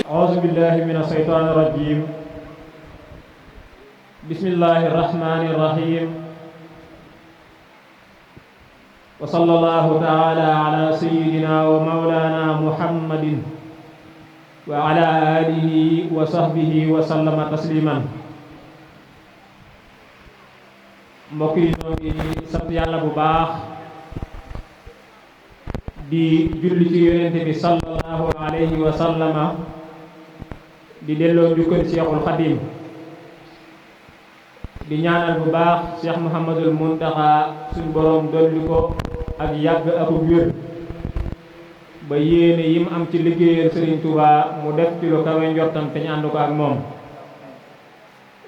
أعوذ بالله من الشيطان الرجيم بسم الله الرحمن الرحيم وصلى الله تعالى على سيدنا ومولانا محمد وعلى آله وصحبه وسلم تسليما mbokk yi ñoo ngi sant yàlla bu baax di julli ci yonente bi sallallahu alayhi wa sallama di delloo njukkal Cheikhul Khadim di ñaanal bu baax Cheikh Mouhamadul Muntaxa suñ boroom dolli ko ak yàgg ak wér ba yéene yim am ci liggéeyal Serigne Touba mu def ci lu kawe njortam te ñu ànd ko ak moom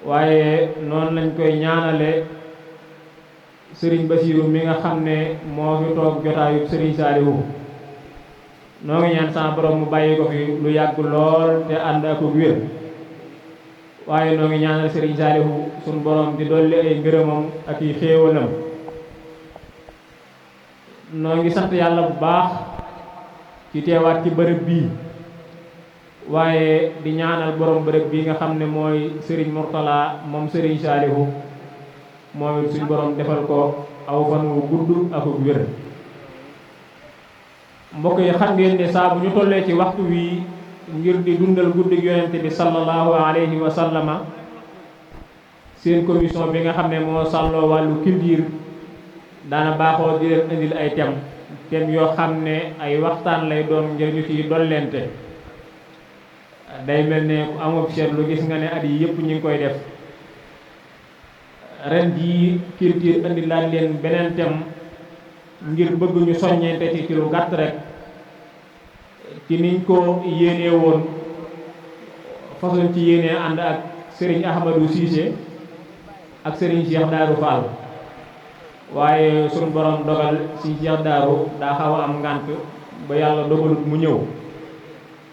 waaye noonu lañ koy ñaanale Serigne Bassirou mi nga xam ne moo fi toog jotaayu Serigne Saliou noo ngi ñaan sama borom mu bàyyi ko fi lu yàgg lool te ànd ak wér waaye noo ngi ñaanal Serigne Saliou suñ borom di dolli ay ngërëmam ak i xéewalam noo ngi sant yàlla bu baax ci teewaat ci bërëb bii waaye di ñaanal borom bërëb bii nga xam ne mooy Serigne Mourtala moom Serigne Saliou moom it suñ borom defal ko aw fan wu gudd ak wér mbokk yi xam ngeen ne saa bu ñu tollee ci waxtu wi ngir di dundal guddig yonente bi sallallahu alayhi wa sallama seen commission bi nga xam ne moo sàlloo wàllu culture daana baaxoo di leen indil ay thème yoo xam ne ay waxtaan lay doon ngir ñu ci dollente day mel ne ku amul seetlu gis nga ne at yi yëpp ñu ngi koy def ren jii culture indi laaj leen beneen thème ngir bëgg ñu soññeente ci lu gàtt rek ci niñ ko yéenee woon façon ci yéenee ànd ak Serigne Ahmadou Cissé ak Serigne Cheikh Darou Fall waaye sunu borom dogal si Cheikh Darou daa xaw a am ngànt ba yàlla dogalut mu ñëw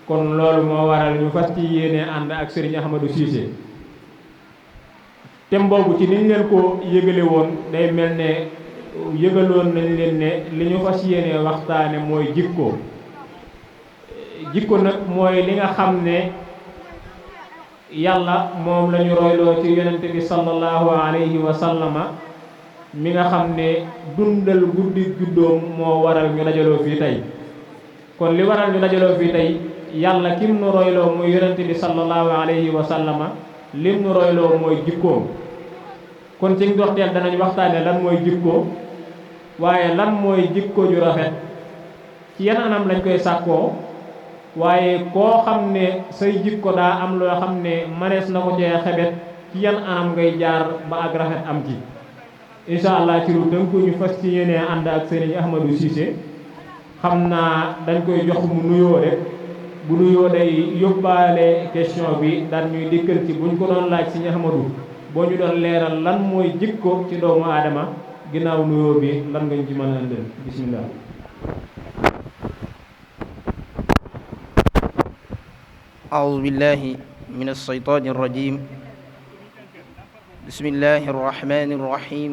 kon loolu moo waral ñu fas ci yéenee ànd ak Serigne Ahmadou Cissé thème boobu ci niñ leen ko yëgale woon day mel ne yëgaloon nañ leen ne li ñu fas yéene waxtaane mooy jikko nag mooy li nga xam ne yàlla moom la ñu royloo ci yonente bi sallallahu alayhi wa sallama mi nga xam ne dundal guddi juddoom moo waral ñu dajaloo fii tey kon li waral ñu dajaloo fii tey yàlla kim nu royloo muy yonente bi sallallahu alayhi wa sallama lim nu royloo mooy jikkoom kon ci ndoxteel danañ waxtaane lan mooy jikko waaye lan mooy jikko ju rafet ci yan anam lañ koy sàkkoo waaye koo xam ne say jikko daa am loo xam ne manees na ko cee xebet ci yan anam ngay jaar ba ak rafet am ci incha allah ci lu tënku ñu fas ci yéene ànd ak Serigne Ahmadou Cissé xam naa dañ koy jox mu nuyoo rek bu nuyoo day yóbbaale question bi daan ñuy dikkal ci buñ ko doon laaj Serigne Ahmadou boo ñu doon leeral lan mooy jikko ci doomu aadama ginnaaw nuyoo bi lan nga ñu ci mën a indil bismillah. أعوذ بالله من الشيطان الرجيم بسم الله الرحمن الرحيم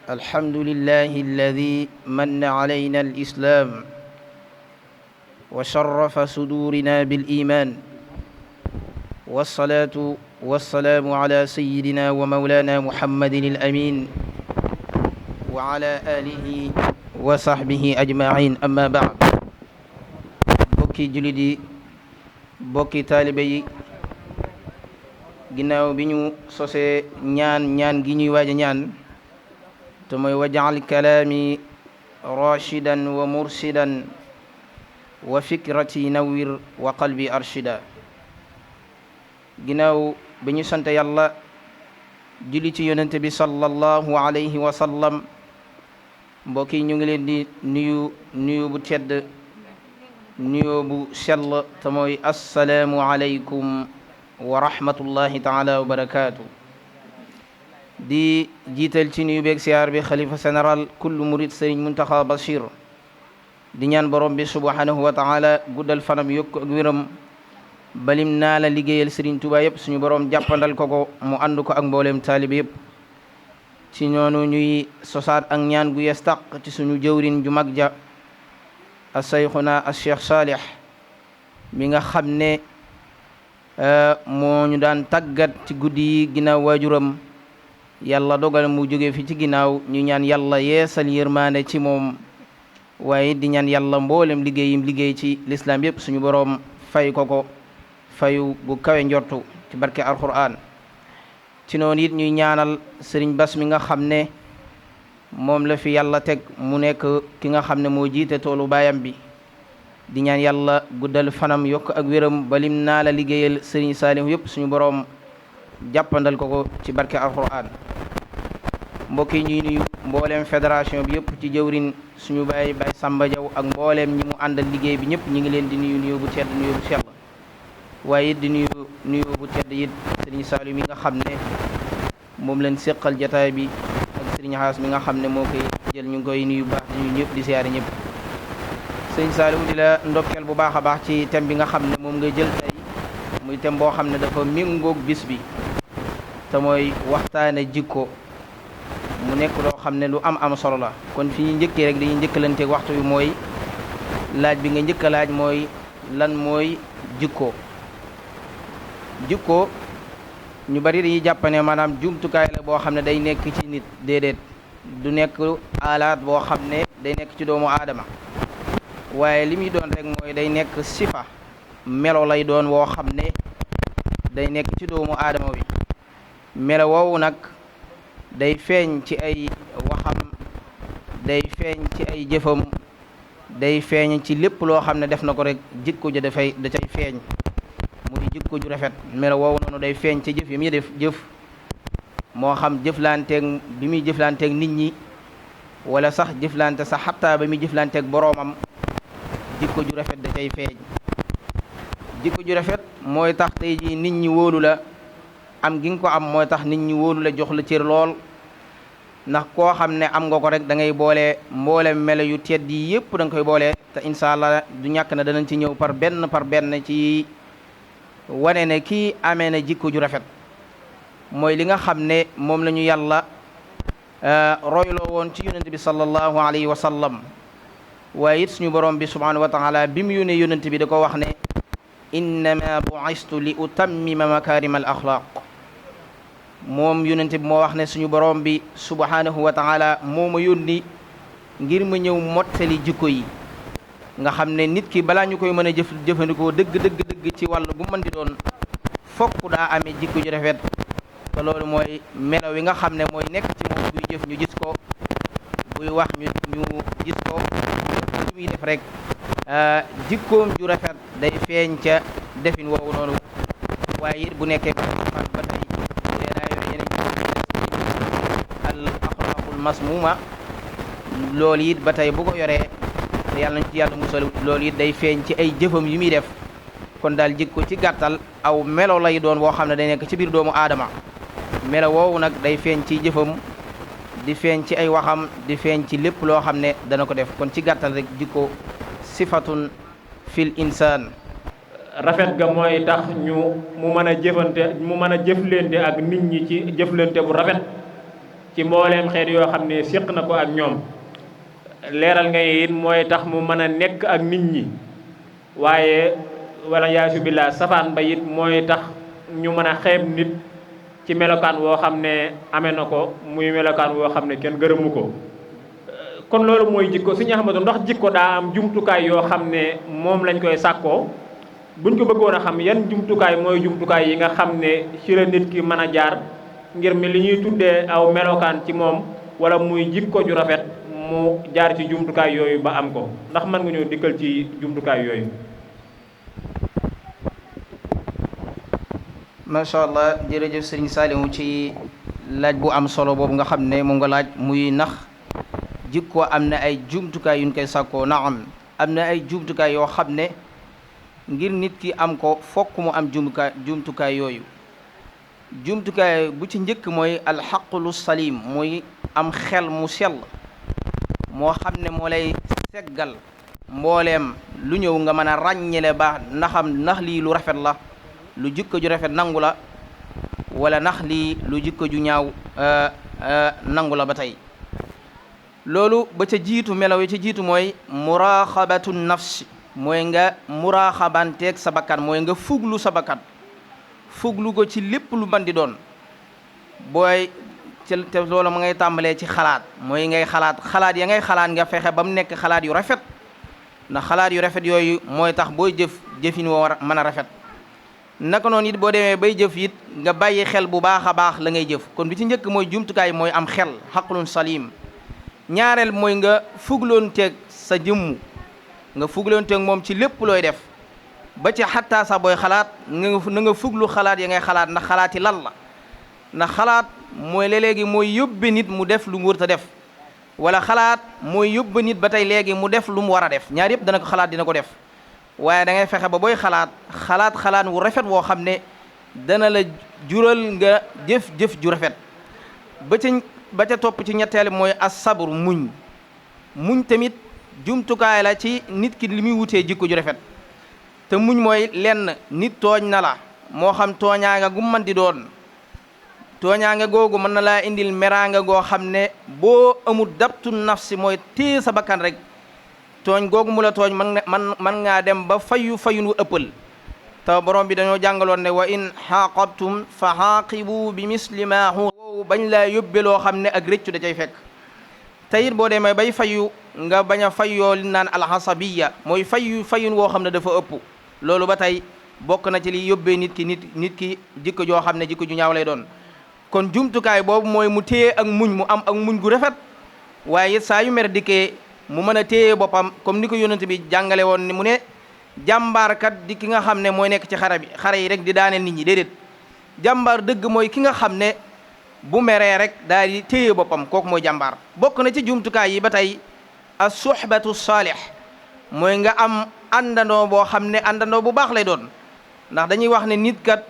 الحمد لله الذي من علينا الإسلام وشرف صدورنا بالإيمان والصلاة والسلام على سيدنا ومولانا محمد الأمين وعلى آله وصحبه أجمعين أما بعد bokki jullit yi bokki taalibe yi ginnaaw bi ñu sosee ñaan gi ñuy waaj a ñaan te mooy waj'al kalaami rashidan wa mursidan wa fikrati nawwir wa qalbi arshida. ginnaaw bi ñu sant yàlla julli ci yonente bi sallallahu alayhi wa sallam, mbokk yi ñu ngi leen di nuyu bu tedd, nuyu bu sell, te mooy assalaamu alaykum wa rahmatullahi taala wa barakaatu. di jiital ci nuyu beeg siyaar bi xalifa général kullu murid sëriñ Muntaxa Bachir, di ñaan borom bi subhanahu wa taala guddal fanam yokk ak wéram balim naa la liggéeyal sëriñ Tuubaa yëpp suñu borom jàppandal ko mu ànd ko ak mbooleem taalibe yëpp. ci noonu ñuy sosaat ak ñaan gu yees tàq ci suñu jëwrin ju mag ja a sayxuna a cheikh Saalih mi nga xam ne moo ñu daan tàggat ci guddi yi ginnaaw waajuram, yàlla dogal mu jóge fi ci ginnaaw. ñu ñaan yàlla yeesal yërmaande ci moom, waaye di ñaan yàlla mboolem liggéeyim liggéey ci lislaam yëpp suñu boroom fay ko fayu bu kawe njortu ci barke alquran. ci noonu it ñuy ñaanal sëriñ Bas mi nga xam ne moom la fi yàlla teg mu nekk ki nga xam ne moo jiite toolu baayam bi, di ñaan yàlla guddal fanam yokk ak wéram balim naa la liggéeyal sëriñ Saalihu yëpp suñu boroom jàppandal ko ci barke alquran. mbokk yi ñuy nuyu mbooleem fédération bi yëpp ci jëwrin suñu baay Samba Jaw ak mbooleem ñi mu àndal liggéey bi ñëpp ñu ngi leen di nuyu bu tedd, nuyu bu sell, waaye it di nuyu bu tedd it sëriñ Saliou mi nga xam ne moom leen séqal jataay bi ak sëriñ Xaas mi nga xam ne moo koy jël. ñu ngi koy nuyu baax di nuyu ñëpp di siyaare ñëpp. sëriñ Saliou di la ndokkeel bu baax a baax ci thème bi nga xam ne moom nga jël tey, muy thème boo xam ne dafa méngoog bis bi, te mooy waxtaane jikko. mu nekk loo xam ne lu am solo la. kon fi ñu njëkkee rek dañuy njëkkalanteeg waxtu wi, mooy laaj bi nga njëkk a laaj mooy lan mooy jikko. jikko ñu bari dañuy jàpp ne maanaam jumtukaay la boo xam ne day nekk ci nit. déedéet, du nekk alaat boo xam ne day nekk ci doomu aadama, waaye li muy doon rek mooy day nekk sifa, melo lay doon woo xam ne day nekk ci doomu aadama wi. melo woowu nag day feeñ ci ay waxam, day feeñ ci ay jëfam, day feeñ ci lépp loo xam ne def na ko rek jikko ja da cay feeñ, muy jikko ju rafet. melo woowu noonu day feeñ ci jëf yi muy def jëf, moo xam jëflanteeg bi muy jëflanteeg nit ñi, wala sax jëflante sax xataa ba muy jëflanteeg boroomam, jikko ju rafet da cay feeñ. jikko ju rafet mooy tax tey jii nit ñi wóolu la, am gi nga ko am mooy tax nit ñi wóolu la, jox la cër lool. ndax koo xam ne am nga ko rek da ngay boole mboole melo yu tedd yi yëpp da nga koy boole. te incha allah du ñàkk na danañ ci ñëw par benn ci wane ne kii amee na jikko ju rafet. mooy li nga xam ne moom la ñu yàlla royloo woon ci yonent bi sallallahu alayhi wa sallam. waaye it suñu borom bi subhanahu wa taala bi mu yónnee yonent bi da ko wax ne innama bu'istu li utammima makarim al axlaq. moom yonent bi moo wax ne suñu borom bi subhanahu wa taala moo ma yónni ngir ma ñëw mottali jikko yi. nga xam ne nit ki balaa ñu koy mën a jëfandikoo dëgg ci wàll bu mën di doon, fokk daa amee jikko ju rafet. te loolu mooy melo wi nga xam ne mooy nekk ci moom, buy jëf ñu gis ko, buy wax ñu gis ko, lu muy def rek jikkoom ju rafet day feeñ ca defin woowu noonu. waaye it bu nekkee ba tey al axlaaqul masmuuma, loolu it ba tey bu ko yoree, yàlla nañ ci yàlla musal, loolu it day feeñ ci ay jëfam yu muy def. kon daal jikko ci gàttal aw melo lay doon woo xam ne day nekk ci biir doomu aadama. melo woowu nag day feeñ ci jëfam, di feeñ ci ay waxam, di feeñ ci lépp loo xam ne dana ko def. kon ci gàttal rek jikko sifatun fil insaan. rafet ga mooy tax mu mën a jëflante ak nit ñi ci jëflante bu rafet ci mbooleem xeet yoo xam ne séq na ko ak ñoom. leeral nga it mooy tax mu mën a nekk ak nit ñi, waaye wala yaasu billah safaan ba it mooy tax ñu mën a xeeb nit ci melokaan woo xam ne amee na ko, muy melokaan woo xam ne kenn gërëmu ko. kon loolu mooy jikko. Sëñ Ahmadu, ndax jikko daa am jumtukaay yoo xam ne moom lañ koy sàkkoo? buñ ko bëggoon a xam, yan jumtukaay mooy jumtukaay yi nga xam ne ci la nit ki mën a jaar ngir mi li ñuy tuddee aw melokaan ci moom, wala muy jikko ju rafet mu jaar ci jumtukaay yooyu ba am ko ndax mën nga ñëw dikkal ci jumtukaay yooyu. macha allah jërëjëf sëriñ Saliou ci laaj bu am solo boobu nga xam ne moom nga laaj muy nax jikko am na ay jumtukaay yuñ koy sàkkoo naam am na ay jumtukaay yoo xam ne ngir nit ki am ko fokk mu am jumtukaay yooyu. jumtukaay bu ci njëkk mooy alxaqlu salim mooy am xel mu sell moo xam ne moo lay seggal mbooleem lu ñëw nga mën a ràññele ba ndax lii lu rafet la lu jikko ju rafet nangu la wala ndax lii lu jikko ju ñaaw nangu la ba tey. loolu ba ca jiitu melaw yi ca jiitu mooy muraaxabatu nafsi mooy nga muraaxabanteeg sa bakkan mooy nga fuglu sa bakkan fuglu ko ci lépp lu mën di doon booy te loolu ma ngay tàmbalee ci xalaat mooy ngay xalaat ya ngay xalaat nga fexe ba mu nekk xalaat yu rafet ndax xalaat yu rafet yooyu mooy tax booy jëfin woo war mën a rafet. naka noonu it boo demee bay jëf it nga bàyyi xel bu baax a baax la ngay jëf kon bi ci njëkk mooy jumtukaay mooy am xel xaqlun salim. ñaareel mooy nga fugloonteeg sa jëmmu nga fugloonteeg moom ci lépp looy def ba ci xattaa sax booy xalaat na nga fuglu xalaat ya ngay xalaat ndax xalaati lan la ndax xalaat mooy léegi mooy yóbbe nit mu def lu mu wërta def wala xalaat mooy yóbbe nit ba tey léegi mu def lu mu war a def ñaar yëpp dana ko xalaat dina ko def waaye da ngay fexe ba booy xalaat wu rafet woo xam ne dana la jural nga jëf ju rafet ba ca topp ci ñetteel mooy as-sabr muñ tamit jumtukaay la ci nit ki li muy wutee jikko ju rafet te muñ mooy lenn nit tooñ na la moo xam tooñaanga gu mën di doon tooñaanga googu mën na laa indil meraanga goo xam ne boo amul dabtu nafsi mooy téye sa bakkan rek tooñ googu mu la tooñ man ngaa dem ba fayun wu ëppal te borom bi dañoo jàngaloon ne wa in xaaqabtum fa xaaqibu bi misli ma bañ laa yóbbe loo xam ne ak rëccu da cay fekk te it boo demee bay fayu nga bañ a fayoo li naan alxasabiya mooy fayun woo xam ne dafa ëpp loolu ba tey bokk na ci li yóbbee nit ki jikko joo xam ne jikko ju ñaaw lay doon kon jumtukaay boobu mooy mu téye ak muñ mu am ak muñ gu rafet waaye it saa yu mer dikkee mu mën a téye boppam comme ni ko yonent bi jàngale woon ni mu ne jàmbaarkat di ki nga xam ne mooy nekk ci xare yi rek di daaneel nit ñi déedéet jàmbaar dëgg mooy ki nga xam ne bu meree rek daal di téye boppam kooku mooy jàmbaar bokk na ci jumtukaay yi ba tey as-suhbatu saalih mooy nga am àndandoo boo xam ne àndandoo bu baax lay doon ndax dañuy wax ne nit kat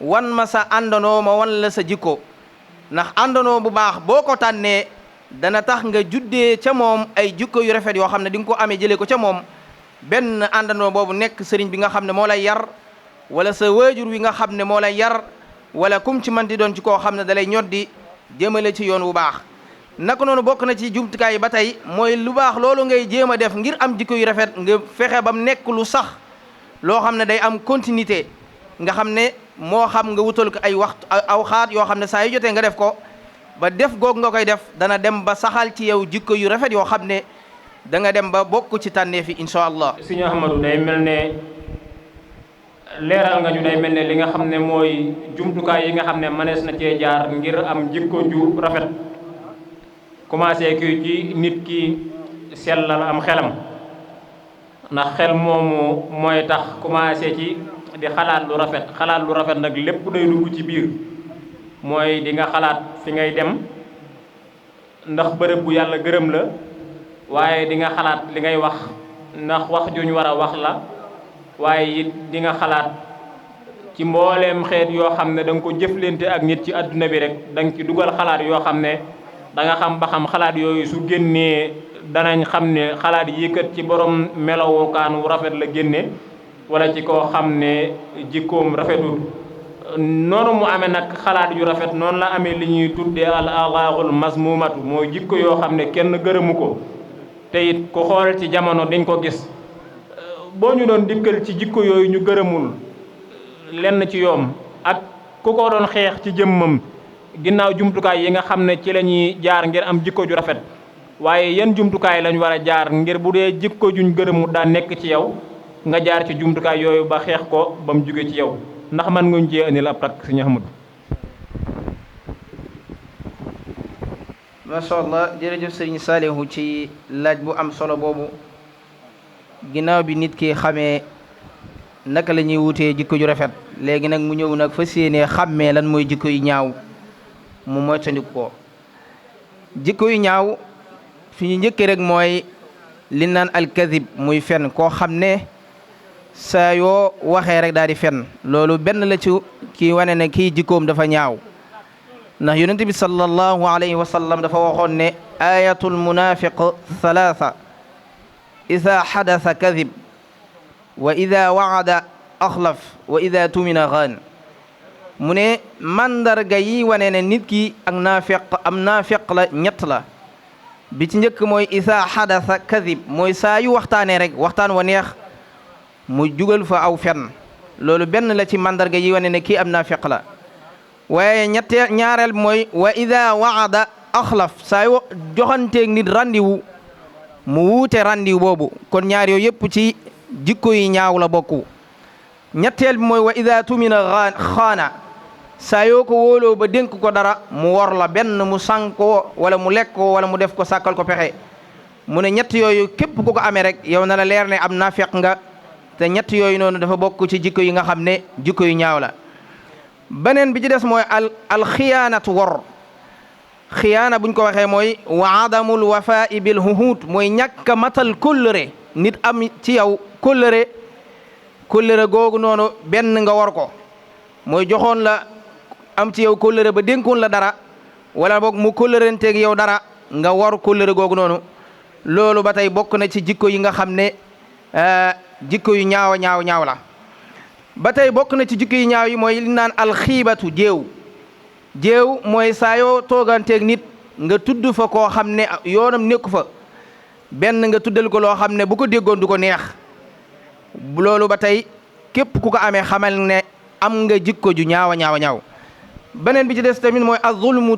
wan ma sa àndandoo ma wan la sa jikko ndax àndandoo bu baax boo ko tànnee dana tax nga juddee ca moom ay jikko yu rafet yoo xam ne di nga ko amee jëlee ko ca moom benn àndandoo boobu nekk sëriñ bi nga xam ne moo lay yar wala sa waajur wi nga xam ne moo lay yar wala kum ci man di doon ci koo xam ne dalay ñoddi jëmale ci yoon wu baax naka noonu bokk na ci jumtukaay yi ba tey mooy lu baax loolu ngay jéem a def ngir am jikko yu rafet nga fexe ba mu nekk lu sax loo xam ne day am continuité nga xam ne moo xam nga wutal ko ay waxtu aw xaat yoo xam ne saa yu jotee nga def ko ba def googu nga koy def dana dem ba saxal ci yow jikko yu rafet yoo xam ne da nga dem ba bokk ci tànnee fi incha allah. Sëñ Ahmadou day mel ne leeral nga ñu day mel ne li nga xam ne mooy jumtukaay yi nga xam ne mënees na cee jaar ngir am jikko ju rafet commencé ki ci nit ki sellal am xelam ndax xel moomu mooy tax commencé ci di xalaat lu rafet nag lépp day dugg ci biir mooy di nga xalaat fi ngay dem ndax bërëb bu yàlla gërëm la waaye di nga xalaat li ngay wax ndax wax juñ war a wax la waaye it di nga xalaat ci mbooleem xeet yoo xam ne da nga ko jëflante ak nit ci àdduna bi rek da nga ci dugal xalaat yoo xam ne da nga xam ba xam xalaat yooyu su génnee danañ xam ne xalaat yi kat ci borom melowukaan wu rafet la génne wala ci koo xam ne jikkoom rafetul noonu mu amee nag xalaat yu rafet noonu la amee li ñuy tuddee al axlaaqul mazmumatu mooy jikko yoo xam ne kenn gërëmu ko te it ku xool ci jamono dañ ko gis boo ñu doon dikkal ci jikko yooyu ñu gërëmul lenn ci yoom ak ku ko doon xeex ci jëmmam ginnaaw jumtukaay yi nga xam ne ci la ñuy jaar ngir am jikko ju rafet waaye yan jumtukaay lañ war a jaar ngir bu dee jikko juñ gërëmul daa nekk ci yow nga jaar ci jumtukaay yooyu ba xeex ko ba mu jóge ci yow ndax man nga ñu cee indil ab takk Sëñ Ahmadu. macha allah jërëjëf sëriñ Saalihu ci laaj bu am solo boobu. ginnaaw bi nit ki xamee naka la ñuy wutee jikko ju rafet léegi nag mu ñëw nag fas yéenee xàmmee lan mooy jikko yu ñaaw mu moytandiku ko. jikko yu ñaaw fi ñu njëkkee rek mooy li naan alkazib muy fen koo xam ne saa yoo waxee rek daal di fen loolu benn la ci kii wane ne kii jikkoom dafa ñaaw. ndax yonent bi sallallahu alayhi wa sallam dafa waxoon ne ayatul munafiq thalatha ida xadasa kadib wa ida waada axlaf wa ida tumina xaan mu ne mandarga yi wane ne nit ki ak naafiq la ñett la. bi ci njëkk mooy ida xadasa kadib mooy saa yu waxtaanee rek waxtaan wa neex mu jugal fa aw fen loolu benn la ci mandarga yi wane ne kii am naafiq la. waaye ñaareel mooy wa ida waada axlaf saa yu joxanteeg nit randiwu mu wuute randiw boobu kon ñaar yooyu yëpp ci jikko yi ñaaw la bokku. ñetteel bi mooy wa ida tumina xaana saa yoo ko wóoloo ba dénk ko dara mu wor la benn mu sànk ko wala mu lekk ko wala mu def ko sàkkal ko pexe. mu ne ñett yooyu képp ku ko amee rek yow na la leer ne am naafeq nga te ñett yooyu noonu dafa bokk ci jikko yi nga xam ne jikko yu ñaaw la. beneen bi ci des mooy alxiyaanatu wor. xiyaana buñ ko waxee mooy wa adamul wafaa'i bil huhuud mooy ñàkk a matal kóllëre nit am ci yow kóllëre googu noonu benn nga war ko mooy joxoon la am ci yow kóllëre ba dénkoon la dara wala boog mu kóllërenteeg yow dara nga war kóllëre googu noonu loolu ba tey bokk na ci jikko yi nga xam ne jikko yu ñaaw la. ba tey bokk na ci jikko yu ñaaw yi mooy li naan alxiibatu jéew mooy saa yoo tooganteeg nit nga tudd fa koo xam ne yoonam nekku fa benn nga tuddal ko loo xam ne bu ko déggoon du ko neex. loolu ba tey képp ku ko amee xamal ne am nga jikko ju ñaaw. beneen bi ci des tamit mooy az-zulmu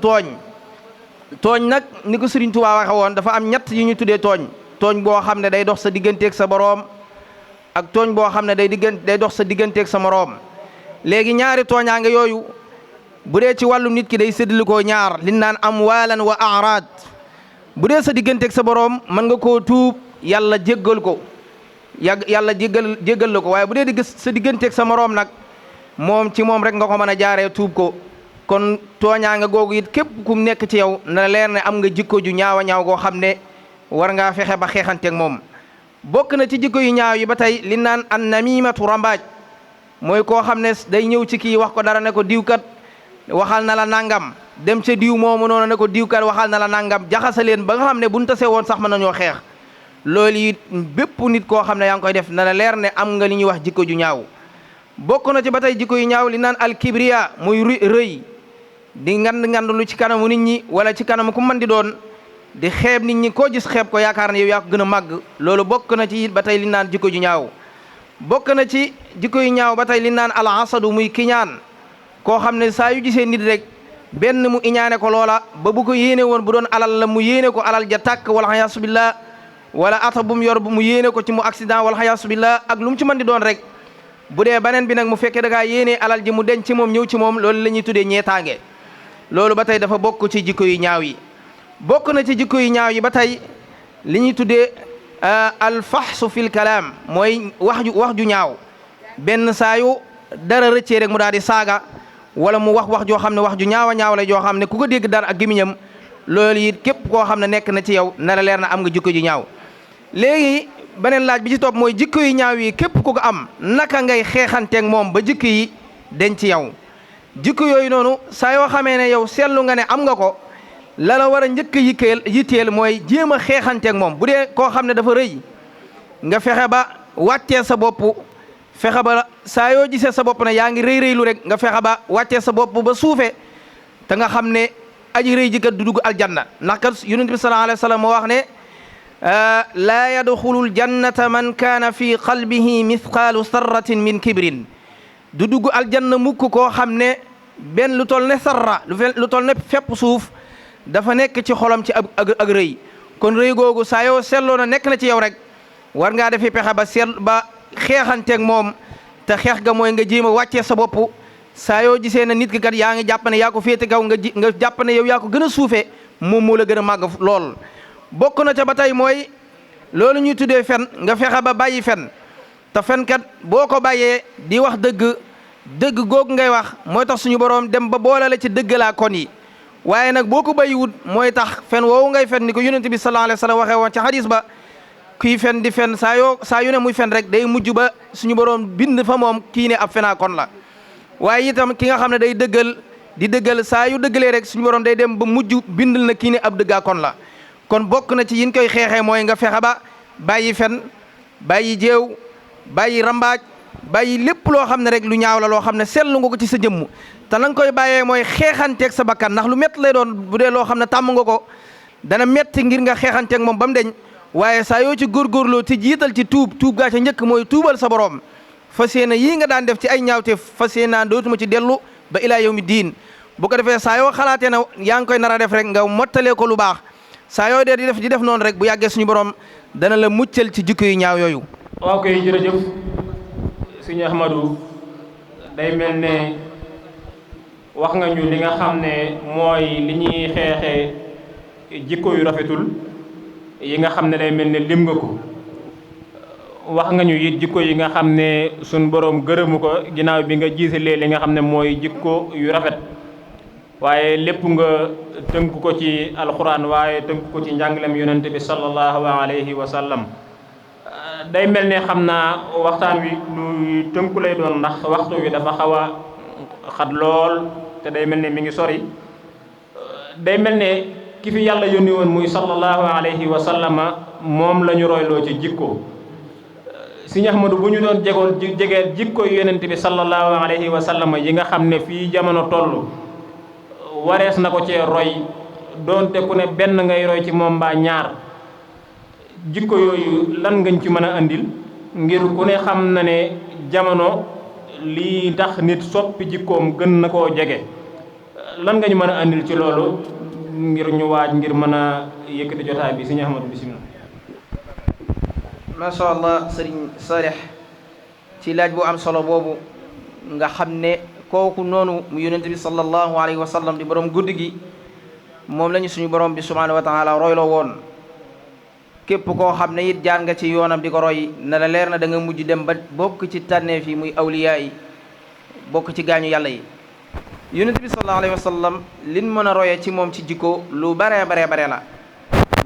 tooñ nag ni ko Sëriñ Tuubaa waxe woon dafa am ñett yu ñu tuddee tooñ boo xam ne day dox sa digganteeg sa boroom ak tooñ boo xam ne day dox sa digganteeg sa moroom. léegi ñaari tooñaange yooyu bu dee ci wàllu nit ki day séddale ko ñaar li naan amwaalan wa araad. bu dee sa digganteeg sa boroom mën nga koo tuub yàlla jéggal ko yàlla jéggal la ko waaye bu dee sa digganteeg sa moroom nag moom ci moom rek nga ko mën a jaaree tuub ko. kon tooñaanga googu it képp ku nekk ci yow na leer ne am nga jikko ju ñaaw goo xam ne war ngaa fexe ba xeexanteeg moom. bokk na ci jikko yu ñaaw yi ba tey li naan an namimatu rambaaj mooy koo xam ne day ñëw ci kii wax ko dara ne ko diwkat waxal na la nangam dem ca diw moomu noonu ne ko diwkat waxal na la nangam jaxasa leen ba nga xam ne buñ tasee woon sax mën nañoo xeex. loolu it bépp nit koo xam ne yaa ngi koy def na la leer ne am nga li ñuy wax jikko ju ñaaw. bokk na ci ba tey jikko yu ñaaw li naan alkibriya muy rëy di ngand lu ci kanamu nit ñi wala ci kanamu ku mën di doon di xeeb nit ñi koo gis xeeb ko yaakaar ne yow yaa ko gën a màgg. loolu bokk na ci ba tey li naan jikko ju ñaaw. bokk na ci jikko yu ñaaw ba tey li naan al asadu muy kiñaan koo xam ne saa yu gisee nit rek benn mu iñaane ko loola ba bu ko yéene woon bu doon alal la mu yéene ko alal ja tàkk wala xayaasu billah wala ata bu mu yor mu yéene ko ci mu accident wala xayaasu billah ak lu mu ci mën di doon rek. bu dee beneen bi nag mu fekkee da ngaa yéene alal ji mu denc ci moom ñëw ci moom loolu la ñuy tuddee ñeetaange. loolu ba tey dafa bokk ci jikko yu ñaaw yi. bokk na ci jikko yu ñaaw yi ba tey li ñuy tuddee alfaxsu fil kalaam mooy wax ju ñaaw benn saa yu dara rëccee rek mu daal di saaga wala mu wax joo xam ne wax ju ñaaw la joo xam ne ku ko dégg dara ak gémmiñam loolu it képp koo xam ne nekk na ci yow na la leer na am nga jikko ju ñaaw. léegi beneen laaj bi ci topp mooy jikko yu ñaaw yi képp ku ko am naka ngay xeexanteeg moom ba jikko yi denc ci yow. jikko yooyu noonu saa yoo xamee ne yow seetlu nga ne am nga ko la war a njëkk a yitteel mooy jéem a xeexanteeg moom. bu dee koo xam ne dafa rëy nga fexe ba wàccee sa bopp fexe ba saa yoo gisee sa bopp ne yaa ngi rëylu rek nga fexe ba wàccee sa bopp ba suufee te nga xam ne aji rëy ji kat du dugg aljanna. ndax kat yonent bi sallallahu alayhi wa sallam moo wax ne laa yadxulul jannata man kaana fi qalbihi mithqaalu sarratin min kibrin du dugg aljanna mukk koo xam ne benn lu tol ne sarra lu tol ne fepp suuf dafa nekk ci xolam ci ak rëy. kon rëy googu saa yoo seetloo na nekk na ci yow rek war ngaa defi pexe ba xeexanteeg moom te xeex ga mooy nga jéem a wàccee sa bopp. saa yoo gisee ne nit ki kat yaa ngi jàpp ne yaa ko féete kaw nga jàpp ne yow yaa ko gën a suufee moom moo la gën a màgg lool. bokk na ca ba tey mooy loolu ñuy tuddee fen nga fexe ba bàyyi fen te fenkat boo ko bàyyee di wax dëgg googu ngay wax mooy tax suñu boroom dem ba boole la ci dëggalaa kon yi. waaye nag boo ko bàyyiwut mooy tax fen woowu ngay fen ni ko yonent bi sallallahu alayhi wa sallam waxee woon ci hadis ba kii fen di fen saa yu ne muy fen rek day mujj ba suñu boroom bind fa moom kii ne ab fenaa kon la. waaye itam ki nga xam ne day dëggal saa yu dëggalee rek suñu boroom day dem ba mujj bindal na kii ne ab dëggaa kon la. kon bokk na ci yin koy xeexee mooy nga fexe ba bàyyi fen bàyyi jéew bàyyi rambaaj bàyyi lépp loo xam ne rek lu ñaaw la loo xam ne seetlu nga ko ci sa jëmm te la nga koy bàyyee mooy xeexanteeg sa bakkan ndax lu métti lay doon bu dee loo xam ne tàmm nga ko dana métti ngir nga xeexanteeg moom ba mu deñ waaye saa yoo ci góorgóorloo te jiital ci tuub gaa ca njëkk mooy tuubal sa borom fas yéene yii nga daan def ci ay ñaawteef fas yéene naan dootuma ci dellu ba ilaa yawmi diin bu ko defee saa yoo xalaatee na yaa ngi koy nar a def rek nga mottalee ko lu baax saa yoo dee di def noonu rek bu yàggee suñu borom dana la muccal ci jikko yu ñaaw yooyu. waaw kay jërëjëf sëñ Ahmadou day mel ne wax nga ñu li nga xam ne mooy li ñuy xeexee jikko yu rafetul yi nga xam ne day mel ne lim nga ko wax nga ñu it jikko yi nga xam ne suñ borom gërëmu ko ginnaaw bi nga jiitalee li nga xam ne mooy jikko yu rafet waaye lépp nga tënk ko ci alxuraan waaye tënk ko ci njàngalem yonente bi sallallahu alayhi wa sallam day mel ne xam naa waxtaan wi lu tënku lay doon ndax waxtu wi dafa xaw a xat lool te day mel ne mi ngi sori day mel ne ki fi yàlla yónni woon muy sallallahu alayhi wa sallama moom la ñu royloo ci jikko Sëñ Ahmadu bu ñu doon jegeel jikko yonente bi sallallahu alayhi wa sallama yi nga xam ne fii jamono toll warees na ko cee roy doonte ku ne benn ngay roy ci moom mbaa ñaar jikko yooyu lan ngañ ci mën a andil ngir ku ne xam na ne jamono lii tax nit soppi jikkoom gën na koo jege lan nga ñu mën a andil ci loolu ngir ñu waaj ngir mën a yëkkati jotaay bi Sëñ Ahmadu bismillah. masha Allah sëriñ Saalix ci laaj bu am solo boobu nga xam ne kooku noonu mu yonent bi sallallahu alayhi wa sallam di borom guddi gi moom lañu suñu borom bi subhanahu wa taala royloo woon képp koo xam ne it jaar nga ci yoonam di ko roy na la leer na da nga mujj dem ba bokk ci tànneef yi muy awliyaa yi bokk ci gaañu yàlla yi. yonent bi sallallahu alayhi wa sallam liñ mën a royee ci moom ci jikko lu bare la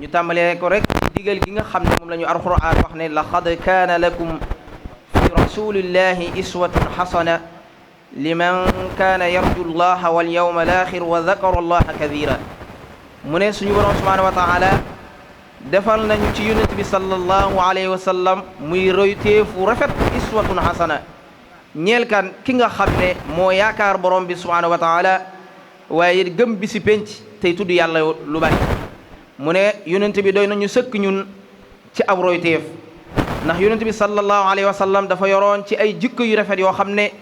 ñu tàmbalee ko rek ci digal gi nga xam ne moom la ñu alxuraan wax ne laqad kaana lakum fi rasulillahi iswatun xasana liman kaana yarju llaha wal yawma al axir wa dakara allaha kathira mu ne suñu borom subhanahu wa taala defal nañu ci yonent bi sallallahu alayhi wa sallam muy royteefu rafet iswatun xasana ñeel kan ki nga xam ne moo yaakaar borom bi subhanahu wa taala waaye it gëm bi si penc tey tudd yàlla lu bari mu ne yonent bi doy nañu sëkk ñun ci ab royteef ndax yonent bi sallallahu alayhi wa sallam dafa yoroon ci ay jikko yu rafet yoo xam ne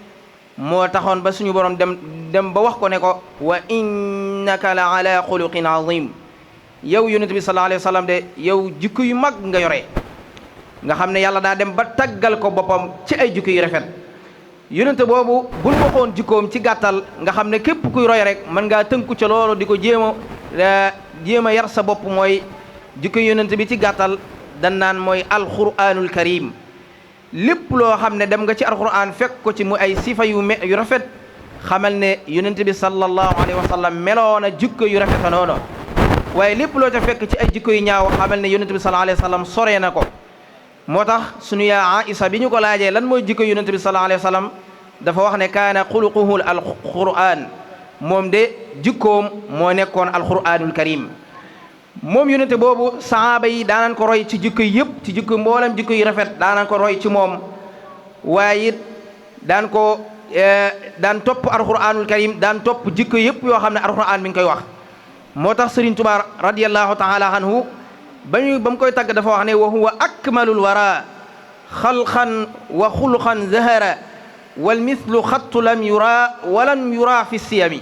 moo taxoon ba suñu borom dem ba wax ko ne ko wa innaka la ala xuluqin azim yow yonent bi sallallahu alayhi wa sallam de yow jikko yu mag nga yore nga xam ne yàlla daa dem ba taggal ko boppam ci ay jikko yu rafet yonent boobu buñ waxoon jikkoom ci gàttal nga xam ne képp kuy roy rek mën ngaa tënku ca loolu di ko jéem a yar sa bopp mooy jikko yonent bi ci gàttal dan naan mooy alquranul karim lépp loo xam ne dem nga ci alquran fekk ko ci mu ay sifa yu rafet xamal ne yonent bi sallallahu alayhi wa sallam meloona jikko yu rafeta noonu waaye lépp loo ca fekk ci ay jikko yu ñaaw xamal ne yonent bi sallallahu alayhi wa sallam soree na ko moo tax sunu yaa Aïsa bi ñu ko laajee lan mooy jikko yonent bi sallallahu alayhi wa sallam dafa wax ne kaana xuluquhu alquran moom de jikkoom moo nekkoon alquranul karim moom yonente boobu sahaaba yi daanan ko roy ci jikko yi yëpp ci jikko mboolem jikko yi rafet daanan ko roy ci moom waaye it daan topp alquranul karim daan topp jikko yëpp yoo xam ne alquran mi ngi koy wax moo tax Sëriñ Tuubaa radiyallahu taala anhu ba mu koy tagg dafa wax ne wa huwa akmalul wara xalqan wa xulqan zahara wal mithlu xattu lam yura walam yura fi siyami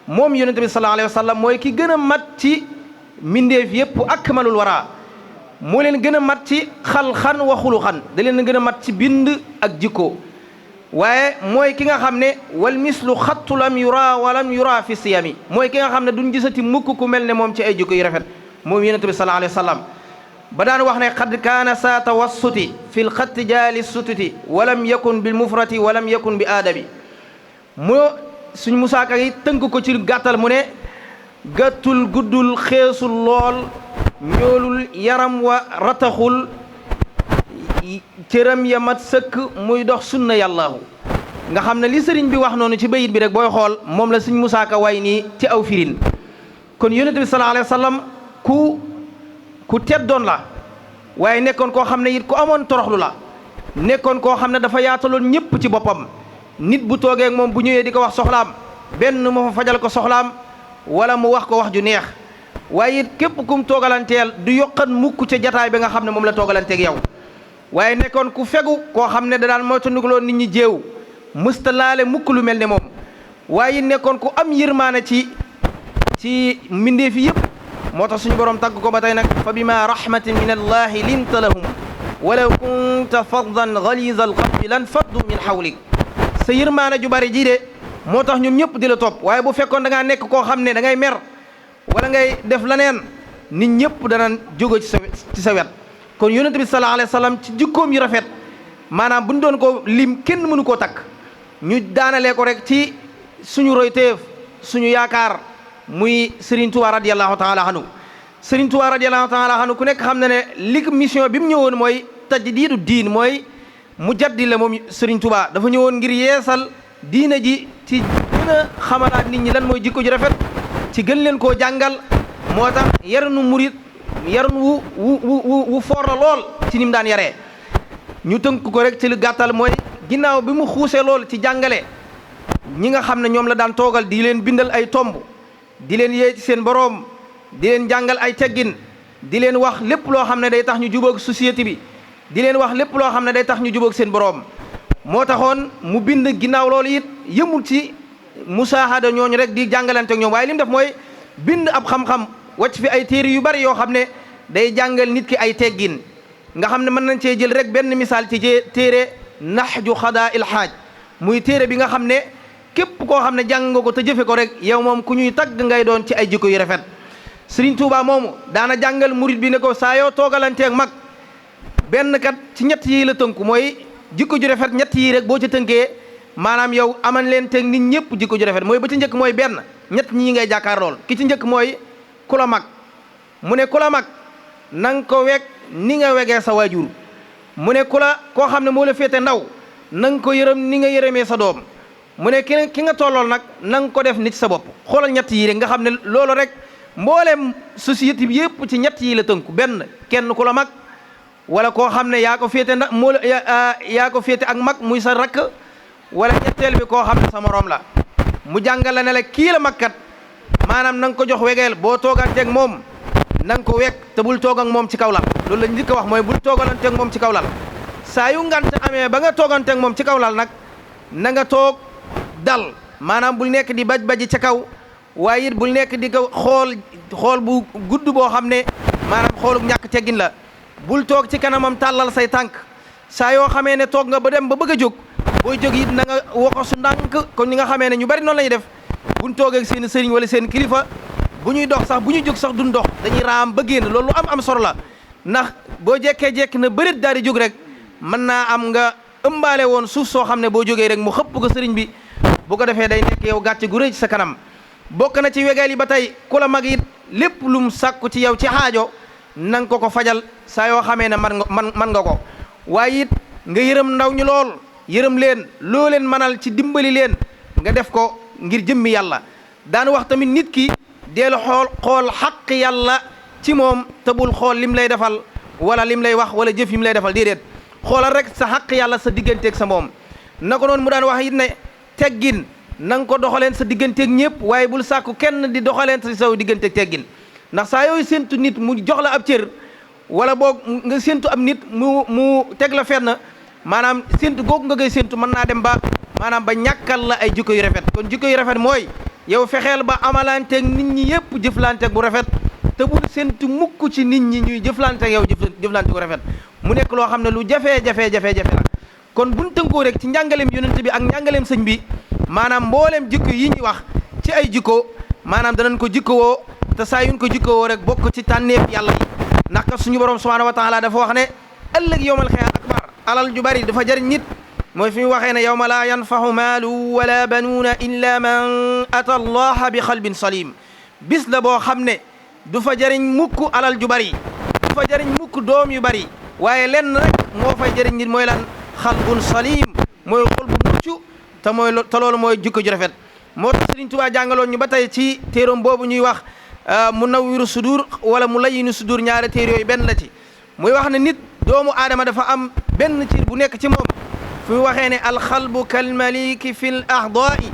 moom yonente bi sallallahu alayhi wa sallam mooy ki gën a mat ci mbindeef yëpp akmalul wara moo leen gën a mat ci xalxan wa xuluxan da leen gën a mat ci bind ak jikko waaye mooy ki nga xam ne wal mislu xattu lam yura walam yura fi siyami mooy ki nga xam ne duñ gisati mukk ku mel ne moom ci ay jikko yu rafet moom yonent bi sallallahu alayhi wa sallam ba daan wax ne qad kaana saa tawassuti fi l xatti jaali sututi walam yakun bil mufrati walam yakun bi aadabi moo suñ musaaka yi tënk ko ci gàttal mu ne gàttul guddul xeesul lool ñoolul yaram wa rataxul cëram ya mat sëkk muy dox sunna yàllaahu nga xam ne li sëriñ bi wax noonu ci bayit bi rek booy xool moom la suñ musaaka way nii ci aw firin kon yonent bi sallallahu alayhi wa sallam ku teddoon la waaye nekkoon koo xam ne it ku amoon toroxlu la nekkoon koo xam ne dafa yaataloon ñëpp ci boppam nit bu toogee ak moom bu ñëwee di ko wax soxlaam benn mu fa fajal ko soxlaam wala mu wax ko wax ju neex waaye it képp kum toogalanteel du yokkat mukk ca jataay bi nga xam ne moom la toogalanteeg yow waaye nekkoon ku fegu koo xam ne da daan moytandikuloo nit ñi jéew mësta laale mukk lu mel ne moom waaye nekkoon ku am yërmaane ci mbindeef yi yëpp moo tax suñu borom tagg ko ba tey nag fa bima rahmatin min allahi linta lahum walaw kunta faddan galiza alqalbi lan faddu min hawlik sa yërmaane ju bari ji de moo tax ñoom ñëpp di la topp waaye bu fekkoon da ngaa nekk koo xam ne da ngay mer wala ngay def leneen nit ñëpp danañ jóge ci sa wet kon yonent bi sallallahu alayhi wa sallam ci jikkoom yu rafet maanaam bu ñu doon ko lim kenn mënu koo takk ñu daanalee ko rek ci suñu royteef suñu yaakaar muy Serigne Touba radiyallahu taala anhu Serigne Touba radiyallahu taala anhu ku nekk xam na ne li mission bi mu ñëwoon mooy tajdiidu diin mooy mu jaddi la moom Serigne Touba dafa ñëwoon ngir yeesal diina ji ci gën a xamalaat nit ñi lan mooy jikko ji rafet ci gën leen koo jàngal moo tax yarnu murit yarnu wu foor la lool ci ni mu daan yaree ñu tënk ko rek ci lu gàttal mooy ginnaaw bi mu xuusee lool ci jàngale ñi nga xam ne ñoom la daan toogal di leen bindal ay tomb di leen yee ci seen boroom di leen jàngal ay teggin di leen wax lépp loo xam ne day tax ñu jubóog société bi di leen wax lépp loo xam ne day tax ñu jubóog seen boroom moo taxoon mu bind ginnaaw loolu it yëmul ci musaahada ñooñu rek di jàngalante ak ñoom waaye li mu def mooy bind ab xam-xam wàcc fi ay téere yu bari yoo xam ne day jàngal nit ki ay teggin nga xam ne mën nañ cee jël rek benn misaal ci téere Nahju Xadaa il Haaj muy téere bi nga xam ne képp koo xam ne jàng nga ko te jëfe ko rek yow moom ku ñuy tagg ngay doon ci ay jikko yu rafet Serigne Touba moomu daana jàngal murit bi ne ko saa yoo toogalanteeg mag benn kat ci ñett yii la tënku mooy jikko ju rafet ñett yii rek boo ci tënkee maanaam yow aman leen teg nit ñëpp jikko ju rafet mooy ba ci njëkk mooy benn ñett ñii ngay jàkkaar lool ki ci njëkk mooy ku la mag mu ne ku la mag na nga ko weg ni nga wegee sa waajur mu ne ku la koo xam ne moo la féete ndaw na nga ko yërëm ni nga yërëmee sa doom mu ne ki nga tollool nag na nga ko def nit sa bopp xoolal ñett yii rek nga xam ne loolu rek mboolem société bi yëpp ci ñett yii la tënku benn kenn ku la mag wala koo xam ne yaa ko féete yaa ko féete ak mag muy sa rakk wala ñetteel bi koo xam ne sa morom la mu jàngal la ne la kii la mag kat maanaam na nga ko jox wegeel boo tooganteeg moom na nga ko weg te bul toog ak moom ci kaw lal loolu la njëkk a wax mooy bul toogalanteeg moom ci kaw lal saa yu ngant amee ba nga tooganteeg moom ci kaw lal nag na nga toog dal maanaam bul nekk di baj-baji ca kaw waaye it bul nekk di ko xool bu gudd boo xam ne maanaam xoolu ñàkk teggin la bul toog ci kanamam tàllal say tànk saa yoo xamee ne toog nga ba dem ba bëgg a jóg booy jóg it na nga waxasu ndànk kon ñi nga xamee ne ñu bari noonu la ñuy def buñ toogee ak seen sëriñ wala seen kilifa bu ñuy dox sax bu ñuy jóg sax duñ dox dañuy raam ba génn loolu am solo la ndax boo jekkee-jekk na bërit daal di jóg rek mën naa am nga ëmbaale woon suuf soo xam ne boo jógee rek mu xëpp ko sëriñ bi bu ko defee day nekk yow gàcce gu rëy ci sa kanam bokk na ci wegeel yi ba tey ku la mag it lépp lum sàkku ci yow ci xaajo na nga ko fajal saa yoo xamee ne man nga ko waaye it nga yërëm ndaw ñu lool yërëm leen loo leen manal ci dimbali leen nga def ko ngir jëmmi yàlla daan wax tamit nit ki deel xool xaq yàlla ci moom te bul xool lim lay defal wala lim lay wax wala jëf yim lay defal déedéet xoolal rek sa xaq yàlla sa digganteeg sa moom na ko noonu mu daan wax it ne teggin na nga ko doxaleen sa digganteeg ñëpp waaye bul sàkku kenn di doxaleen sa saw digganteeg teggin ndax saa yooyu séntu nit mu jox la ab cër wala boog nga séntu am nit mu teg la fenn maanaam séntu googu nga koy séntu mën naa dem ba maanaam ba ñàkkal la ay jikko yu rafet kon jikko yu rafet mooy yow fexeel ba amalanteeg nit ñi yëpp jëflanteeg bu rafet te bul séntu mukk ci nit ñi ñuy jëflanteeg yow jëflante bu rafet mu nekk loo xam ne lu jafe la kon buñ tënkoo rek ci njàngaleem yonent bi ak njàngaleem sëñ bi maanaam mbooleem jikko yi ñuy wax ci ay jikko maanaam danañ ko jikkowoo te saa yuñ ko jikkowoo rek bokk ci tànneef yàlla yi ndax kat suñu borom subhanahu wa taala dafa wax ne ëllëg yowmal xiyaam akbar alal ju bari dafa jëriñ nit mooy fi mu waxee ne yawma laa yanfahu maalu wala banuuna illa man ata allaha bi xalbin salim bis la boo xam ne du fa jëriñ mukk alal ju bari du fa jëriñ mukk doom yu bari waaye lenn rek moo fay jëriñ nit mooy lan xalbun salim mooy xol bu mucc te loolu mooy jikko ju rafet moo tax Sëriñ Tuubaa jàngaloon ñu ba tey ci téeram boobu ñuy wax Munawwiru Sudur wala Mulayyinu Sudur ñaari téere yooyu benn la ci muy wax ne nit doomu aadama dafa am benn cër bu nekk ci moom fi mu waxee ne alxalbu kalmaliki fi l ahdaai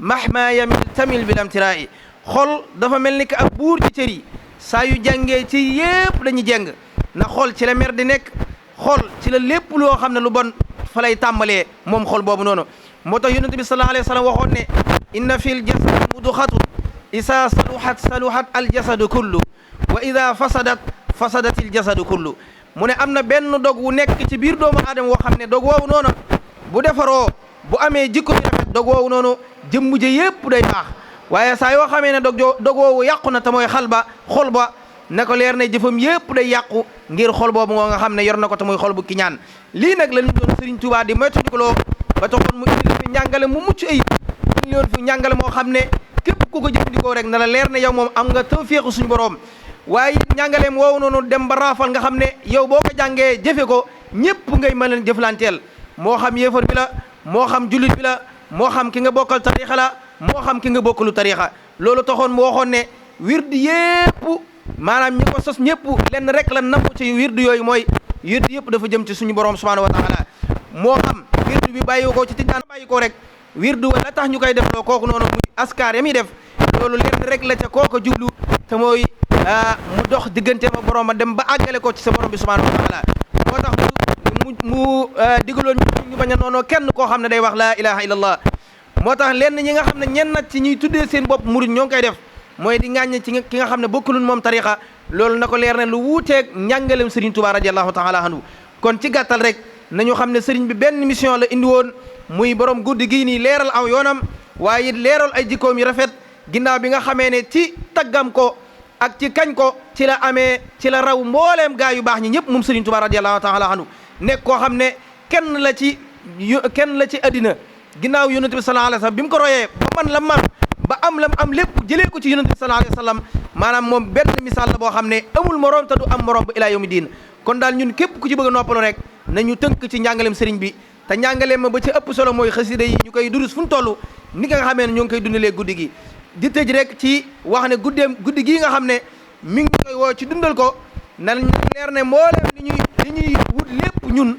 mahma yamil tamil bilamtirai xol dafa mel ni que ab buur ci cër yi saa yu jàngee ci yépp dañuy jàng na xol ci la mer di nekk xol ci la lépp loo xam ne lu bon fa lay tàmbalee moom xol boobu noonu moo tax yonent bi sallallahu alayhi wa sallam waxoon ne inna fi l jasadi mudxatun isa saluhat aljasadu kullu wa ida fasadat il jasadu kullu mu ne am na benn dog wu nekk ci biir doomu aadama woo xam ne dog woowu noonu bu defaroo bu amee jikko ju rafet dog woowu noonu jëmm ja yépp day baax waaye saa yoo xamee ne dog woowu yàqu na te mooy xol ba na ko leer ne jëfam yépp day yàqu ngir xol boobu ngoo nga xam ne yor na ko te muy xol bu kiñaan lii nag lañu doon Sëriñ Tuubaa di moytandikuloo ba taxoon mu indi fi njàngale mu mucc ayib indi loon fi njàngale moo xam ne képp ku ko jëfandikoo rek na la leer ne yow moom am nga tawfeexu suñu boroom waaye njàngaleem woowu noonu dem ba raafal nga xam ne yow boo ko jàngee jëfe ko ñépp ngay mën leen jëflanteel moo xam yéefar bi la moo xam jullit bi la moo xam ki nga bokkal tariixa la moo xam ki nga bokkalu tariixa loolu taxoon mu waxoon ne wirdu yépp maanaam ñi ko sos ñépp lenn rek la namm ci wirdu yooyu mooy wirdu yépp dafa jëm ci suñu borom subhanahu wa taala moo xam wirdu bi bàyyi ko ci tijaan bàyyi ko rek wirdu wala tax ñu koy def loo kooku noonu muy askar ya muy def loolu lenn rek la ca kooko jublu te mooy mu dox diggante ma borom ma dem ba àggale ko ci sa borom bi subhanahu wa taala moo tax mu digaloon ñu bañ a noonu kenn koo xam ne day wax laa ilaha illallah moo tax lenn ñi nga xam ne ñenn nag ci ñuy tuddee seen bopp murid ñoo ngi koy def mooy di ŋàññ ci ki nga xam ne bokkulun moom tariqa loolu na ko leer ne lu wuuteeg njàngaleem Serigne Touba radiallahu taala anhu kon ci gàttal rek nañu xam ne Serigne bi benn mission la indi woon muy borom guddi gii nii leeral aw yoonam waaye it leeral ay jikkoom yu rafet ginnaaw bi nga xamee ne ci taggam ko ak ci kañ ko ci la raw mbooleem gaa yu baax ñi ñëpp moom Serigne Touba radiallahu taala anhu nekk koo xam ne kenn la ci addina ginnaaw yonent bi sallallahu alayhi wa sallam bi mu ko royee ba man la man ba am lam am lépp jëlee ko ci yonent bi sallallahu alayhi wa sallam maanaam moom benn misaal la boo xam ne amul morom te du am morom ba ilaa yawmi diin kon daal ñun képp ku ci bëgg a noppalu rek nañu tënk ci njàngaleem sëriñ bi te njàngaleem ma ba ci ëpp solo mooy xasida yi ñu koy durus fu ñu toll ni nga xamee ne ñoo ngi koy dundalee guddi gi di tëj rek ci wax ne guddi gii nga xam ne mi ngi koy woo ci dundal ko na leer ne mbooleem li ñuy wut lépp ñun